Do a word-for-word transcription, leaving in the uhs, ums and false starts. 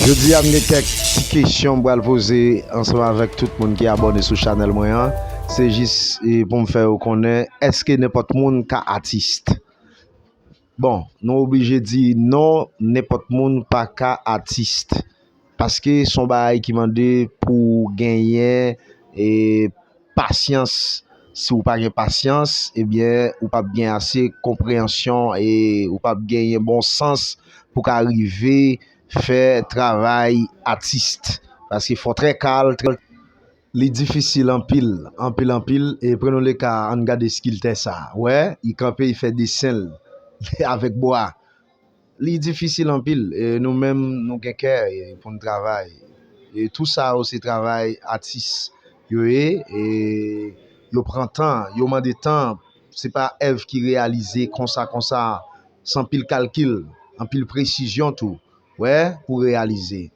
Jodi a m gen kèk ti kesyon m pral poze ansanm avèk tout moun ki abòne sou chanèl mwen an. Se jis e, pou m fè yo konnen, èske nenpòt moun ka atis? Bon, nou oblije di non, nenpòt moun pa ka atis. Paske se yon bagay ki mande pou w genyen e, pasyans. Si w pa gen pasyans, ebyen, ou p ap gen ase konpreyansyon e ou p ap genyen bon sans pou w ka rive fè travay atis. Paske fò trè kal, trè, li difisil anpil, anpil, anpil. E pran nou le ka, ann gade eskiltè sa. Wè, li kanpe, li fè desen l avèk bwa. Li difisil anpil. E nou menm, nou gen kè e, pou n travay. E tou sa yo, se travay atis yo ye. E yo pran tan, yo mande tan. Se pa èv ki reyalize konsa, konsa, san pil kalkil, anpil presizyon tou. Wè, pou reyalize.